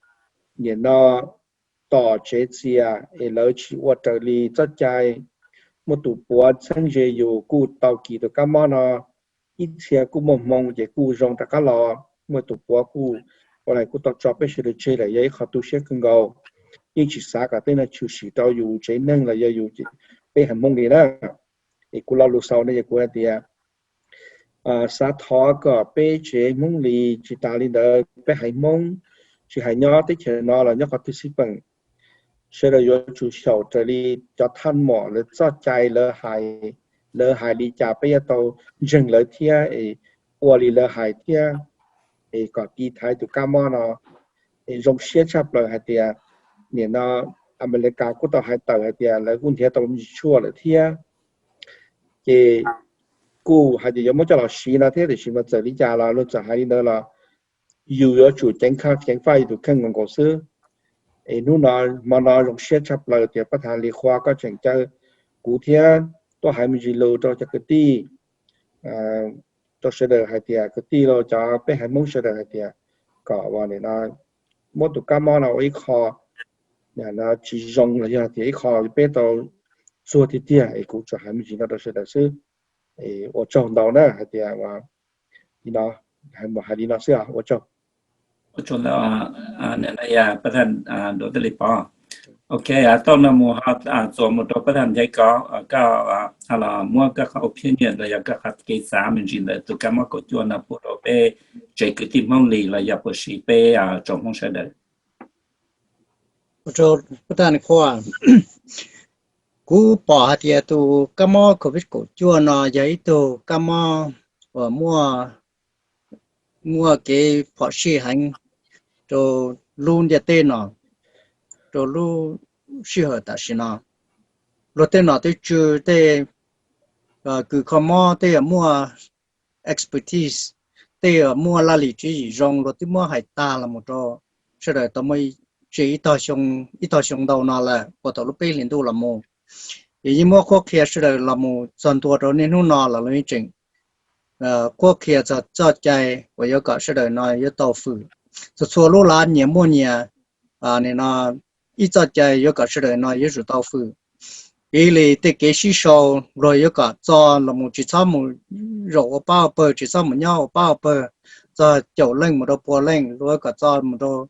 nim no tom tsev txias es lawv tsis ua raws li txoj cai. Muaj tus puav txheeb ze yus kuj tau kis tus kab mob no, ib txhia kuj muaj hmoo ces kuj zoo rov qab los. Muaj tus puav kuj, ua li kuj tau tso peb sawv daws tseg lawm, yog ib qho tu siab kawg nkaus. Yeej tsis xav kom tej no tshwm sim rau yus tsev neeg los yog yus, peb haiv Hmoob li na. Es kuv lo lus xaus no yog kuv hais tias xav thov kom peb tsev Hmoob Lis, tsis tas li ntawd peb haiv Hmoob, tsis hais nyob teb chaws no los nyob qhov twg xij peem, sawv daws yuav tsum xyaum raws li cov thaj mom lawv txoj cai lawv hais, lawv hais li cas peb yuav tau ntseeg lawv thiab es ua li lawv hais thiab, es kom kis thaiv tus kab mob no. Es zoo siab tshaj plaws hais tias nim no Amelikas kuj tau hais tawm hais tias lawv kuj nrhiav tau me ntsis tshuaj lawm thiab. Ces kuj hais tias yuav muab coj los siv no thiab, tiam sis mas txawm li cas los luag txawm hais li ntawd los yus yuav tsum ceev, ceev faj yus tus kheej nkaus nkaus xwb. Es hnub no, hmo no zoo siab tshaj plaws tias Paj Than Lis Qhua koj tseem caw kuv thiab tuaj hais me ntsis lus rau cov kwv tij, rau sawv daws hais tias kwv tij los cov peb haiv Hmoob sawv daws hais tias kom ua li no, muab tus kab mob no ua ib qho tsis zoo los yog tias ib qho peb tau txuag tiag tiag. Es kuv tsuas hais me ntsis no rau sawv daws xwb. Ua tsaug ntau na, hais tias li no, hais li no xwb, ua tsaug. Ua tsaug ntau, Pab Thaj Duab Lis Pov. Ok, tau no mus ho txuas mus rau Pab Thaj Nchaiv Kov, koj ho los muab koj qhov opinion los yog koj qhov kev xav me ntsis ntawm tus kab mob kaum cuaj no pub rau peb tsev kwv tij Hmoob Lis los yog puas sis peb tsoom Hmoob sawv daws. Ua tsaug Pab Thaj Nchaiv Kov. Kuv pom hais tias tus kab mob covid kaum cuaj no yog ib tug kab mob uas muaj, muaj kev phom sij heev rau lub ntiaj teb no, rau lub sij hawm tam sim no. Luag tej nom tej tswv, tej kws kho mob tej yog muaj expertise, tej muaj laj lim tswv yim zoo luag twb muab hais tag los mus rau sawv daws tau muaj tsev ib tog xyoo ntau no lawm, puag thaum lub peb hlis ntuj los mus. Ces yeej muab qhuab qhia sawv daws los mus txog ntua rau niaj hnub no los luag yeej tseem qhuab qhia txog txoj cai uas yuav kom sawv daws no yuav tau fwm. Txhua txhua lub lav nyias muaj nyias ib txoj cai yuav kom sawv daws no yuav tsum tau fwm. Piv li tej kev sib sau, luag yuav kom txo los mus tsis txhob mus zaum ua pab ua pawg, tsis txhob mus nyob ua pab ua pawg, txog caum leej mus rau pua leej, luag yuav kom txo mus rau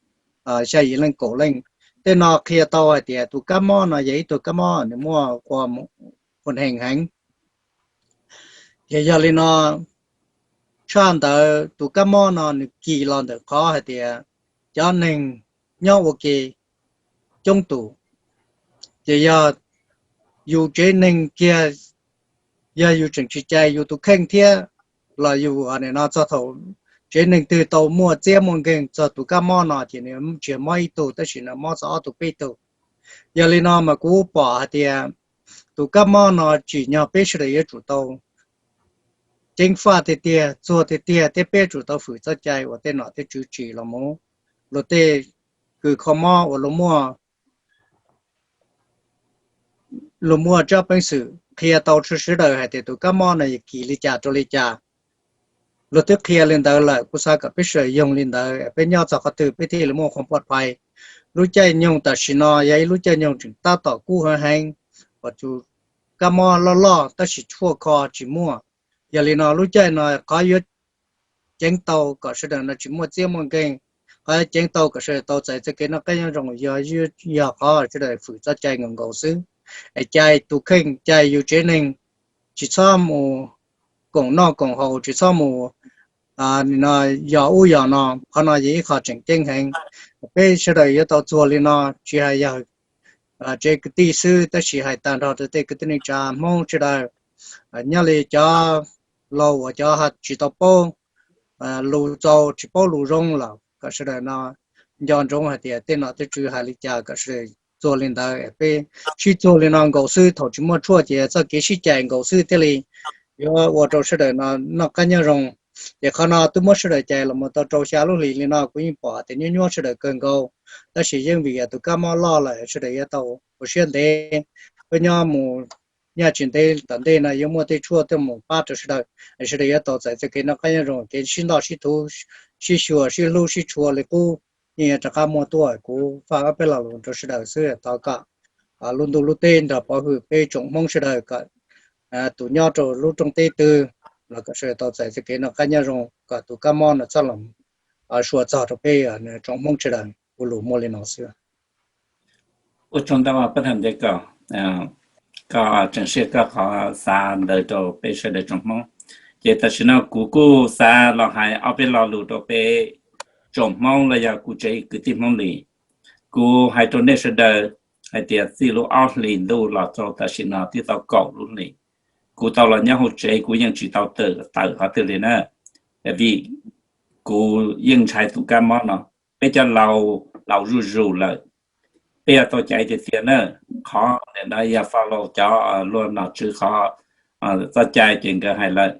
xya yim leej kaum leej. Tej no qhia tau hais tias tus kab mob no yog ib tug kab mob nws muaj qhuas heem heev. Ces yog li no, tshaj ntawd tus kab mob no nws kis los ntawm qhov hais tias cov neeg nyob ua ke coob tus. Ces yog yus tsev neeg kiag, yog yus tseem tsis cais yus tus kheej thiab los yus no txog thaum tsev neeg twg tau muaj txiab muaj nkeeg txog tus kab mob no ces nws tsis mob ib tug tab sis nws mob txog ob tug peb tug. Yog li no mas kuv pom hais tias tus kab mob no tsim nyog peb sawv daws yuav tsum tau ceev faj tiag tiag, txuag tiag tiag thiab peb yuav tsum tau fwm txoj cai uas tej nom tej tswv tsim los mus, luag tej kws kho mob uas luag muaj tsab peev xwm qhia tau rau sawv daws hais tias tus kab mob no yog kis li cas rau li cas. Luag twb qhia li ntawd lawm, kuv xav kom peb sawv daws yoog li ntawd, peb nyob txog qhov twg peb thiaj li muaj qhov pov phais. Lub caij nyoog tam sim no yog ib lub caij nyoog tseem tab tom kub heev heev, uas tus kab mob loj loj tab sis tshuaj kho tsis muaj. Yog li no lub caij no qhov yuav ceev tau kom sawv daws no tsis muaj txiab muaj nkeeg, qhov yuav ceev tau kom sawv daws tau txais txoj kev noj qab nyob zoo yog, yog qhov sawv daws fwm txoj cai nkaus nkaus xwb. Es cais tus kheej, cais yus tsev neeg, tsis txhob mus koom noj koom haus, tsis txhob mus yos ub yos no, qhov no yog ib qho tseem ceeb heev. Peb sawv daws yuav tau txuag li no, tsis hais yog tsev kwv tij xwb tab sis hais tag nrho rau tej kwv tij neej tsa Hmoob sawv daws, nyob li cov laus uas cov tsis tau paub lus txaus, tsis paub lus zoo los kom sawv daws no nco ntsoov hais tias tej nom tej tswv hais li cas kom sawv daws txuag li ntawd. Peb sib txuag li no nkaus xwb, thaum tsis muaj tshuaj ces txoj kev sib cais nkaus xwb thiaj li yuav ua rau sawv daws no noj qab nyob zoo. Ces qhov no twb muab sawv daws cais los mus tau rau xya lub hlis li no, kuv yeej pom tias nyuaj nyuaj sawv daws kawg nkaus, tab sis yeej vim tus kab mob loj lawm sawv daws yuav tau ua siab ntev. Peb nyob mus nyaj tsis ntev tom ntej no yuav muaj tej tshuaj tuaj mus pab rau sawv daws, sawv daws yuav tau txais txoj kev noj qab nyob zoo, kev sib ntaj sib thuv, sib xyuas sib hlub sib tshua li qub, yeej yuav rov qab muaj tuaj. Kuv faj ob peb lo lus rau sawv daws xwb, thov kom lub ntuj lub teb nrog pov hwm peb tsoom Hmoob sawv daws kom tus nyob rau lub rooj teb twg los kom sawv daws tau txais txoj kev noj qab nyob zoo, kom tus kab mob no txhob los sua txog rau peb tsoom Hmoob sawv daws. Kuv lus muaj li no xwb. Ua tsaug ntau pab tham ntej ko, koj tseem siab koj qhov xav ntawd rau peb sawv daws tsoom Hmoob. Ces tam sim no kuv kuj xav los hais ob peb lo lus rau peb tsoom Hmoob los yog kuv tsev kwv tij Hmoob li. Kuv hais rau nej sawv daws hais tias txij lub ob hlis ntuj los rau tam sim no twb tau kaum lub hlis, kuv tau los nyob hauv tsev kuv yeej tsis tau tawm qhov twg li na, vim kuv yeej ntshai tus kab mob no. Peb cov laus laus zuj zus lawm, peb yuav tau caiv tiag tiag na. Qhov ntawm no yog follow cov luag nom tswv qhov txoj cai ces nkawd hais lawm.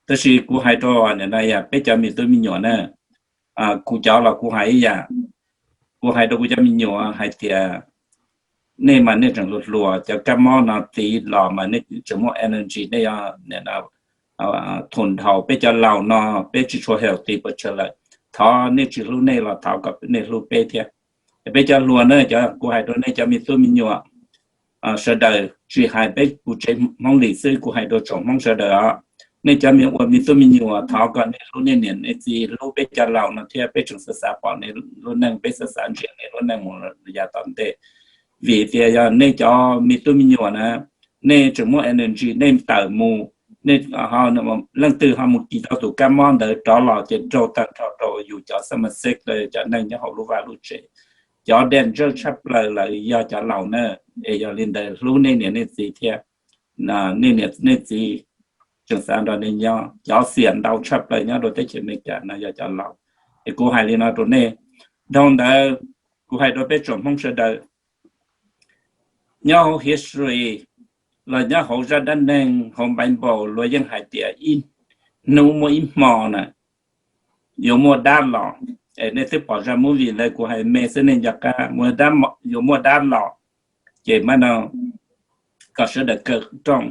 Tab sis kuv hais rau ntawm no yog peb cov me tub me nyuam na, kuv cov los kuv hais ib yam. Kuv hais rau kuv cov me nyuam hais tias nej mas nej tseem hluas hluas, cov kab mob no tiv los mas nej tseem muaj energy, nej yuav thum dhau. Peb cov laus no peb tsis tshua healthy pes tsawg lawm. Thov nej tsis hlub nej los thov kom nej hlub peb thiab. Peb cov hluas na, kuv hais rau nej cov me tub me nyuam sawv daws, tsis hais peb kuv tsev Hmoob li xwb, kuv hais rau tsoom Hmoob sawv daws os. Nej cov me ua me tub me nyuam thov kom nej hlub nej niam nej txiv, hlub peb cov laus no thiab. Peb tseem xav xav pom nej lub neej, peb xav xav ntsia nej lub neej mus yav tom ntej. Vim tias yog nej cov me tub me nyuam na, nej tseem muaj energy nej tawm mus, leej twg ho mus kis tau tus kab mob ntawd rov los ces raug tag nrho rau yus cov xab mas xeb, cov neeg nyob hauv lub vaj lub tsev. Cov danger tshaj plaws lawm yog cov laus na. Es yog li ntawd hlub nej niam nej txiv thiab. Nej niam nej txiv tseem xav nrog nej nyob. Cov xiam ntau tshaj plaws nyob rau teb chaws Amelikas no yog cov laus. Es kuv hais li no rau nej. Dhau ntawd kuv hais rau peb tsoom Hmoob sawv daws, nyob hauv history los nyob hauv zaj dab neeg hauv Bible luag yeej hais tias ib hnub muaj ib hmo na, yuav muaj dab los, es nej twb pom zaj movie ntawd kuv hais me xwb nej nco qab, yuav muaj dab los, ces mas no kom sawv daws kaw rooj,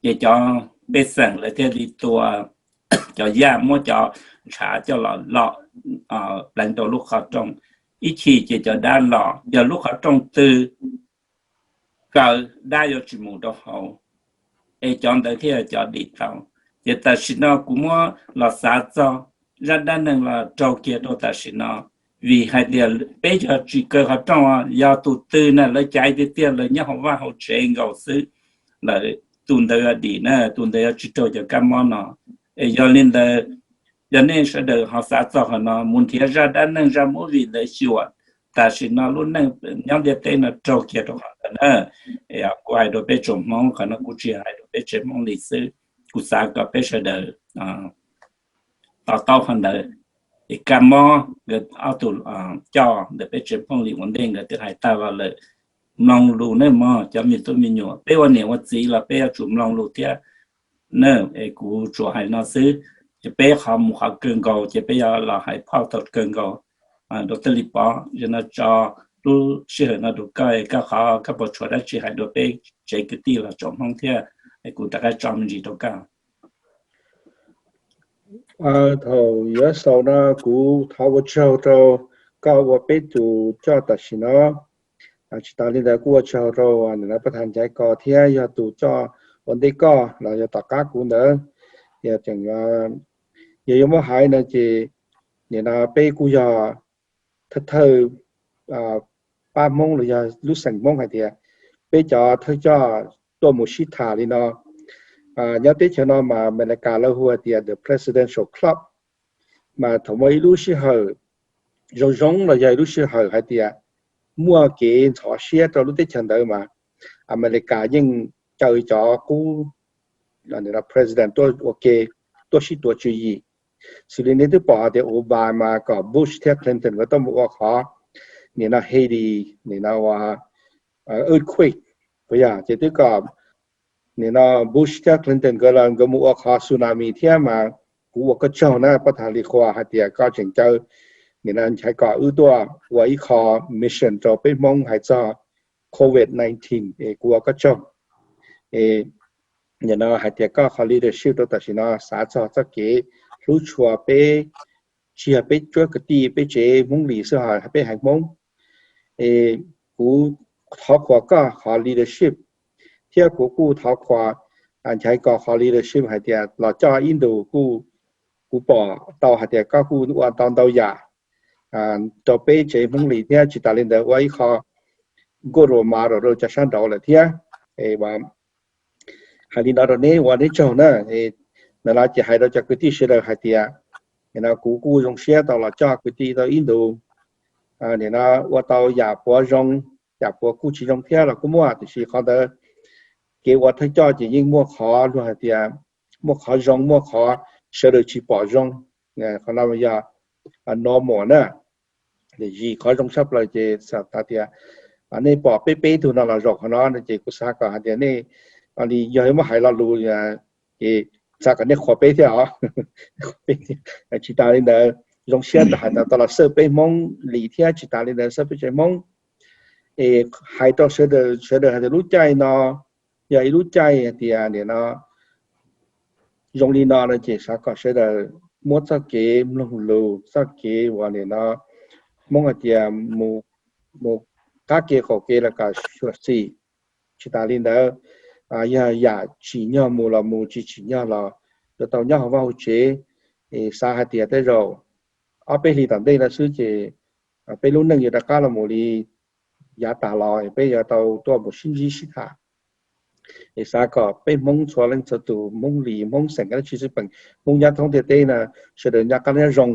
ces cov pej xeem lawv thiaj li tua cov yaj muab cov ntshav coj los lom pleev rau lub qhov rooj. Ib chim ces cov dab los, yog lub qhov rooj tw kaw dab yuav tsis mus rau hauv, es cov ntawd thiaj yog cov dim tau. Ces tam sim no kuv muab los xav txog zaj dab neeg los raug kiag rau tam sim no, vim hais tias peb yog tsis kaw qhov rooj, yog tus tw na lawv caiv tiag tiag lawv nyob hauv vaj hauv tsev nkaus xwb lawm, tus ntawd yog dim na, tus ntawd yuav tsis raug cov kab mob no. Es yog li ntawd, yog nej sawv daws ho xav txog qhov no mus nrhiav zaj dab neeg zaj movie ntawd xyuas, tam sim no lub neej nyob ntiaj teb no raug kiag rau qhov ntawd na. Kuv hais rau peb tsoom Hmoob, qhov no kuv tsis hais rau peb tsev Hmoob li xwb, kuv xav kom peb sawv daws to taub qhov ntawd. Es kab mob nkawd ob tug coj ntawm peb tsev Hmoob li ua ntej nkawd twb hais tag los lawm, mloog lus nawb mog cov me tub me nyuam, peb ua niam ua txiv los peb yuav tsum mloog lus thiab na. Es kuv tsuas hais no xwb, ces peb qhov mus qhov kawg nkaus ces peb yuav los hais phauj tau kawg nkaus. Rau tej li pov zem no tso lub sij hawm no rau koj, koj qhov koj puas tshuav dab tsi hais rau peb tsev kwv tij los tsoom Hmoob thiab, es kuv rov qab tso me ntsis rau koj. Thaum yuav xaus no kuv thov ua tsaug rau koj ua peb tus coj tam sim no. Tsis tas li ntawd kuj ua tsaug rau nim no pab thav Nchaiv Kos thiab yog tus coj ua ntej koj los yog tom qab kuv ntawd. Yog tseem, yog yuav muab hais no ces nim no peb kuj yog thawj thawj pab Hmoob los yog lub xeem Hmoob hais tias peb cov thawj coj tuaj mus sib tham li no. Nyob teb chaws no mas Amelikas lawv hu hais tias the presidential club, mas thaum muaj ib lub sij hawm zoo zoo los yog ib lub sij hawm hais tias muaj kev ntxhov siab rau lub teb chaws ntawd mas Amelikas yeej caw cov qub president tuaj ua ke, tuaj sib tuav tswv yim. Xws li nej twb pom hais tias Obama kom Bush thiab Clinton nkawd tuaj mus ua qhov nim no Haiti nim no ua earthquake, puas yog? Ces twb kom nim no Bush thiab Clinton nkawd los nkawd mus ua qhov tsunami thiab mas kuv ua koj tsaug na pab thav Lis Khuas hais tias koj tseem caw nim no Nchaiv Kos wb tuaj ua ib qho mission rau peb Hmoob hais txog covid nineteen, es kuv ua koj tsaug. Nim no hais tias koj qhov leadership rau tam sim no xav txog txoj kev hlub tshua peb, tsis yog peb cuab kwv tij peb tsev Hmoob Lis xwb ho peb haiv Hmoob. Es kuv thov qhuas koj qhov leadership, thiab kuv kuj thov qhuas Nchaiv Kos qhov leadership hais tias los coj ib ntus kuj, kuv pom tau hais tias koj kuj ua tau ntau yam rau peb tsev Hmoob Lis thiab tsis tas li ntawd ua ib qho good role model rau cov sab nraud lawm thiab. Hais li no rau neb ua neb tsaug na. Nim no ces hais rau cov kwv tij sawv daws hais tias, nim no kuv kuj zoo siab tau los coj kwv tij tau ib ntus, nim no ua tau yam puav zoo, yam puav kuj tsis zoo thiab los kuj muaj, tiam sis qhov ntawd kev ua thawj coj ces yeej muaj qhov luag hais tias muaj qhov zoo muaj qhov sawv daws tsis pom zoo. Qhov no yog normal na. Zis qhov zoo tshaj plaws ces xav tias nej pom peb peb tug no los zaum qhov no ces kuv xav kom hais tias nej li yog muab hais lo lus ces xav kom nej qhuas peb thiab os. Tsis tas li ntawd zoo siab tau hais tau los xawj peb Hmoob Lis thiab tsis tas li ntawd xawj peb tsev Hmoob. Es hais rau sawv daws, sawv daws hais tias lub caij no yog ib lub caij hais tias nim no zoo li no no ces xav kom sawv daws muab txoj kev mloog lus, txoj kev uas nim no Hmoob hais tias mus qab kev qaum kev los kom xyuam xim. Tsis tas li ntawd, yog yam tsim nyog mus los mus, tsis tsim nyog los yuav tau nyob hauv vaj hauv tsev. Xav hais tias tej zaum ob peb hlis tom ntej no xwb ces peb lub neej yuav rov qab los mus li yav tas los, peb yuav tau tuaj mus sib ntsib sib tham. Es xav kom peb Hmoob txhua leej txhua tus, Hmoob Lis, Hmoob xeem dab tsi xwb peem, Hmoob nyob thoob ntiaj teb no sawv daws nyob qab nyob zoo.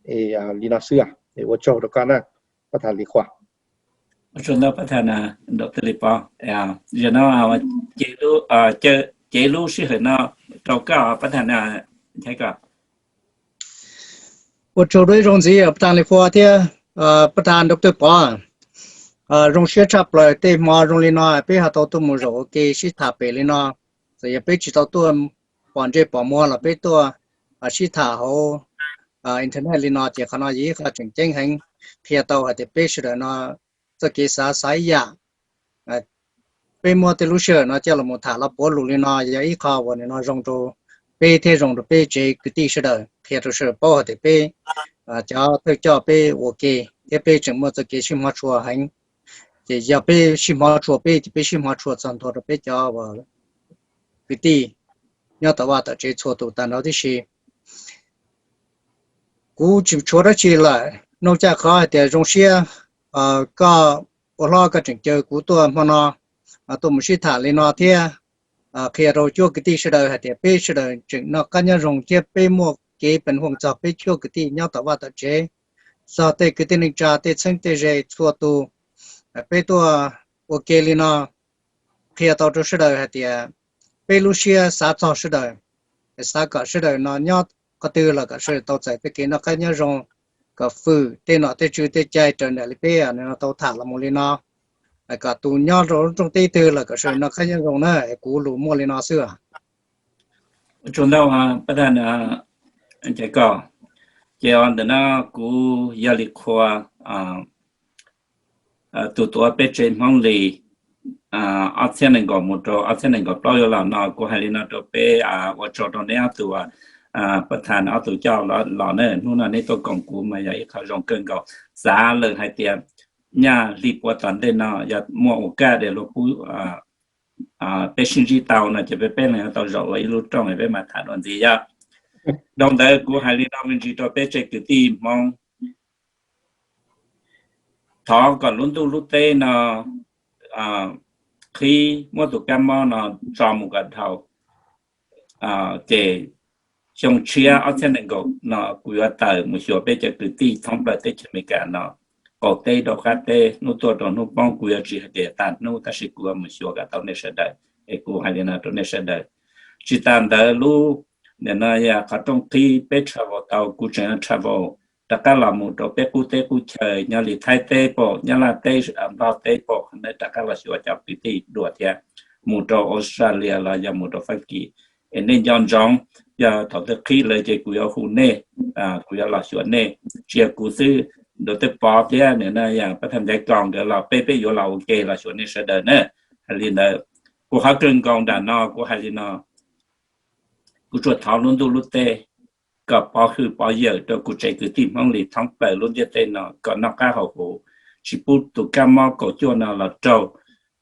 Es li no xwb, es ua tsaug rau koj na, pab thav Lis Khuas. Ua tsaug ntau pab thav Doctor Lis Pov. Zaum no cev lub sij hawm no rau koj pab thav Nchaiv Kos. Ua tsaug dua ib zaug ntxiv pab thav Lis Khuas thiab pab thav Doctor Pov. Zoo siab tshaj plaws tej hmo zoo li no peb ho tau tuaj mus zaum ua ke sib tham pem li no. Txawm yog peb tsis tau tuaj pom pom ntsej pom muag los peb tuaj sib tham hauv internet li no ces qhov no yog ib qho tseem ceeb heev, qhia tau hais tias peb sawv daws no txoj kev xav xav ib yam. Peb muab tej lub sij hawm no coj los mus tham los puav lus li no yog ib qho uas nim no zoo rau peb thiab zoo rau peb tsev kwv tij sawv daws, qhia rau sawv daws paub hais tias peb cov thawj coj peb ua ke thiab peb tseem muaj txoj kev sib hmov tshua heev. Ces yog peb sib hmov tshua peb ces peb sib hmov tshua txog ntua rau peb cov uas kwv tij nyob tom vaj tom tsev txhua tus tag nrho tib si. Kuv tsis tshuav dab tsi lawm, nug caj qhov hais tias zoo siab koj ua hlob koj tseem caw kuv tuaj hmo no tuaj mus sib tham li no thiab qhia rau cuab kwv tij sawv daws hais tias peb sawv daws tseem noj qab nyob zoo thiab peb muaj kev pees huoj txog peb cuab kwv tij nyob tom vaj tom tsev, txog tej kwv tij neej tsa tej txheeb tej ze txhua tus. Peb tuaj ua ke li no qhia tau rau sawv daws hais tias peb lub siab xav txog sawv daws, xav kom sawv daws no nyob qhov twg los kom sawv daws tau txais tej kev noj qab nyob zoo, kom fwm tej nom tej tswv tej cai raws nraim li peb tau tham los mus li no, kom tus nyob rau lub rooj teb twg los kom sawv daws noj qab nyob zoo na. Kuv lus muaj li no xwb. Ua tsaug ntau pab thaj cai koj. Ces ntawm no kuv yog li qhua tus tuav peb tsev Hmoob Lis ob txhiab nees nkaum mus rau ob txhiab nees nkaum plaub yuav los no kuv hais li no rau peb ua tsaug rau neb ob tug pab thaj ob tug coj los na. Hnub no neb tuaj koom kuv mas yog ib qho zoo kawg nkaus. Xav lawm hais tias nyaj hli puav tom ntej no yog muaj ua kaj es luag pub peb sib ntsib tau no ces peb peb leeg yuav tau zaum ua ib lub rooj peb mam tham dua ntxiv yom. Dhau ntawd kuv hais li no me ntsis rau peb tsev kwv tij Hmoob, thov kom lub ntuj lub teb no qhib, muab tus kab mob no tso mus kom dhau. Ces xyoo tshiab ob txhiab nees nkaum no kuv yuav tawm mus xyuas peb cov kwv tij thoob plaws teb chaws Amelikas no, qaum teb rau qab teb, hnub tuaj rau hnub poob, kuv yuav tsis hais tias tas hnub tab sis kuv yuav mus xyuas kom tau nej sawv daws. Es kuv hais li no rau nej sawv daws. Tsis tas ntawd lub, nim no yog qhov rooj qhib peb travel tau, kuv tseem travel rov qab los mus rau peb qub teb qub chaw, nyob li Thaib teb pom, Nyab Laj teb, Nplog teb pom, qhov ntawd rov qab los xyuas cov kwv tij dua thiab, mus rau Australia los yog mus rau Fab Kis. Es nej nco ntsoov, yog thaum twg qhib lawm ces kuv yuav hu nej, kuv yuav los xyuas nej. Tsis yog kuv xwb, Doctor Pov thiab nim no yog pab thaj Ncaiv Kos nkawd los peb peb yuav los ua ke los xyuas nej sawv daws na. Hais li ntawd, kuv qhov kawg nkaus nram no kuv hais li no, kuv tsuas thov lub ntuj lub teb kom pov hwm pov yawm rau kuv tsev kwv tij Hmoob Lis thoob plaws lub ntiaj teb no kom noj qab haus huv, tsis pub tus kab mob kaum cuaj no los raug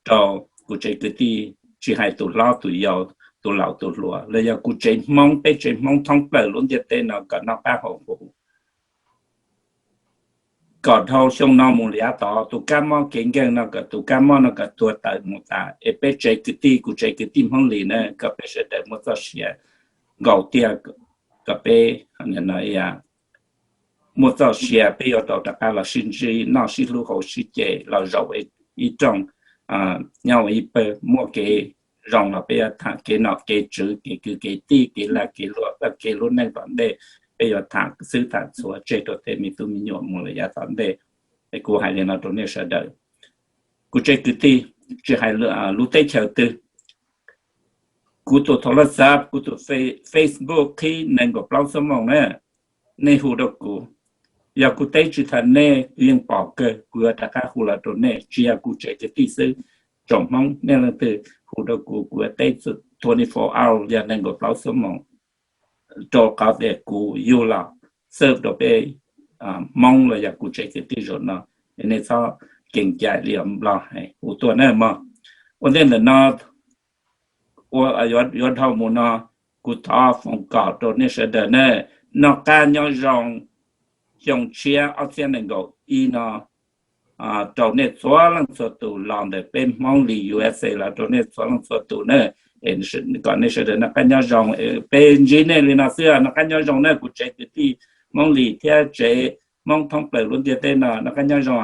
rau kuv tsev kwv tij, tsis hais tus hlob tus yau, tus laus tus hluas, los yog kuv tsev Hmoob, peb tsev Hmoob thoob plaws lub ntiaj teb no kom noj qab haus huv, kom dhau xyoo no mus li yav tod tus kab mob kev nkeeg no kom tus kab mob no kom tuag tawm mus tas, es peb tsev kwv tij, kuv tsev kwv tij Hmoob Lis na, kom peb sawv daws muaj txoj sia nkaus tiag, kom peb muaj txoj sia peb yuav tau rov qab los sib ntsib noj sib hlub haus sib ce los zaum ib rooj, nyob ua ib pawg, muaj kev zoo los peb yuav tham kev nom kev tswv, kev kwv kev tij, kev lag kev luam, txoj kev lub neej tom ntej, peb yuav tham xwb tham txhua tseg rau tej me tub me nyuam mus lawm yav tom ntej. Es kuv hais li no rau nej sawv daws, kuv tsev kwv tij, tsis hais lub teb chaws twg, kuv tus thoo laj xav, kuv tus Facebook qhib nees nkaum plaub xuab moos na, nej hu rau kuv. Yog kuv teb tsis tau nej, kuv yeej pom kawg, kuv yuav rov qab hu los rau nej. Tsis yog kuv tsev kwv tij xwb, tsoom Hmoob nej leej twg hu rau kuv, kuv yuav teb twenty four hours, yog nees nkaum plaub xuab moos, rau qhov tias kuv yug los xwb rau peb Hmoob los yog kuv tsev kwv tij zaum no. Nej txhob kees cai li os, Nplog hais hu tuaj na mog. Ua ntej ntawm no, yuav dhau mus no, kuv thov foom kom rau nej sawv daws na, noj qab nyob zoo, xyoo tshiab ob txhiab nees nkaum ib no rau nej txhua leej txhua tus los ntawm peb Hmoob Lis U S A los rau nej txhua leej txhua tus na. Kom nej sawv daws noj qab nyob zoo, peb ntsib nej li no xwb, noj qab nyob zoo na kuv tsev kwv tij Hmoob Lis thiab tsev Hmoob thoob plaws lub ntiaj teb no, noj qab nyob zoo.